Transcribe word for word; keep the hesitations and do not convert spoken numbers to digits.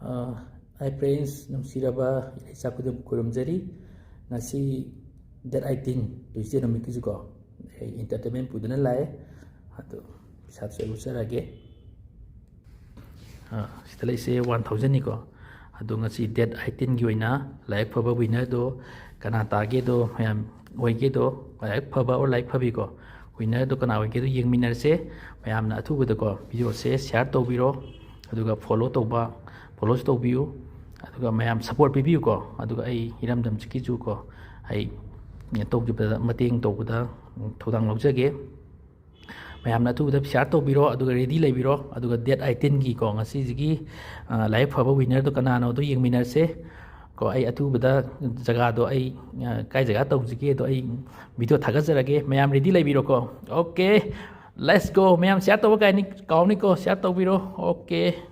Hi friends, ꯅꯨꯡꯁꯤꯔꯕ ꯏꯆꯥ ꯈꯨꯗꯤꯡꯃꯛ ꯈꯨꯔꯨꯝꯖꯔꯤ꯫ ꯉꯁꯤ date eighteen, Tuesday ꯅꯨꯃꯤꯠꯀꯤꯁꯨꯀꯣ, ꯑꯩ entertainment ꯄꯨꯗꯨꯅ ꯂꯥꯛꯑꯦ꯫ ꯑꯗꯨ ꯄꯩꯁꯥꯁꯨ ꯑꯩ ꯎꯠꯆꯔꯒꯦ꯫ ꯑꯥ, ꯁꯤꯗ ꯂꯩꯁꯦ one thousand ꯅꯤꯀꯣ꯫ ꯑꯗꯣ ꯉꯁꯤ date eighteen ꯒꯤ ꯑꯣꯏꯅ ꯂꯥꯏꯕꯛ ꯐꯕ winner ꯗꯣ ꯀꯅꯥ ꯇꯥꯒꯦꯗꯣ, ꯃꯌꯥꯝ ꯑꯣꯏꯒꯦꯗꯣ, ꯂꯥꯏꯕꯛ ꯐꯕ or ꯂꯥꯏꯕꯛ ꯐꯕꯤꯀꯣ, winner ꯗꯣ ꯀꯅꯥ ꯑꯣꯏꯒꯦꯗꯣ ꯌꯦꯡꯃꯤꯟꯅꯔꯁꯦ꯫ ꯃꯌꯥꯝꯅ ꯑꯊꯨꯕꯗꯀꯣ video ꯁꯦ share ꯇꯧꯕꯤꯔꯣ, ꯑꯗꯨꯒ follow ꯇꯧꯕ, follow ꯁꯨ ꯇꯧꯕꯤꯌꯨ, ꯑꯗꯨꯒ ꯃꯌꯥꯝ support ꯄꯤꯕꯤꯌꯨꯀꯣ꯫ ꯑꯗꯨꯒ ꯑꯩ ꯏꯔꯝꯗꯝꯁꯤꯒꯤꯁꯨꯀꯣ, ꯑꯩ ꯇꯧꯈꯤꯕꯗ, ꯃꯇꯦꯡ ꯇꯧꯕꯗ ꯊꯧꯗꯥꯡ ꯂꯧꯖꯒꯦ꯫ ꯃꯌꯥꯝꯅ ꯑꯊꯨꯕꯗ share ꯇꯧꯕꯤꯔꯣ, ꯑꯗꯨꯒ ready ꯂꯩꯕꯤꯔꯣ, ꯑꯗꯨꯒ date eighteen ꯒꯤꯀꯣ, ꯉꯁꯤꯁꯤꯒꯤ, ꯑ, ꯂꯥꯏꯕꯛ ꯐꯕ winner ꯗꯣ ꯀꯅꯥꯅꯣꯗꯣ ꯌꯦꯡꯃꯤꯟꯅꯔꯁꯦ ꯀꯣ꯫ ꯑꯩ ꯑꯊꯨꯕꯗ ꯖꯒꯥꯗꯣ ꯑꯩ, ꯑ, ꯀꯥꯏ ꯖꯒꯥ ꯇꯧꯁꯤꯒꯦꯗꯣ ꯑꯩ video ꯊꯥꯒꯠꯆꯔꯒꯦ꯫ ꯃꯌꯥꯝ ready ꯂꯩꯕꯤꯔꯣꯀꯣ꯫ Okay, let's go꯫ ꯃꯌꯥꯝ share ꯇꯧꯕ ꯀꯥꯏꯅꯤ, ꯀꯥꯎꯅꯤꯀꯣ, share ꯇꯧꯕꯤꯔꯣ꯫ Okay꯫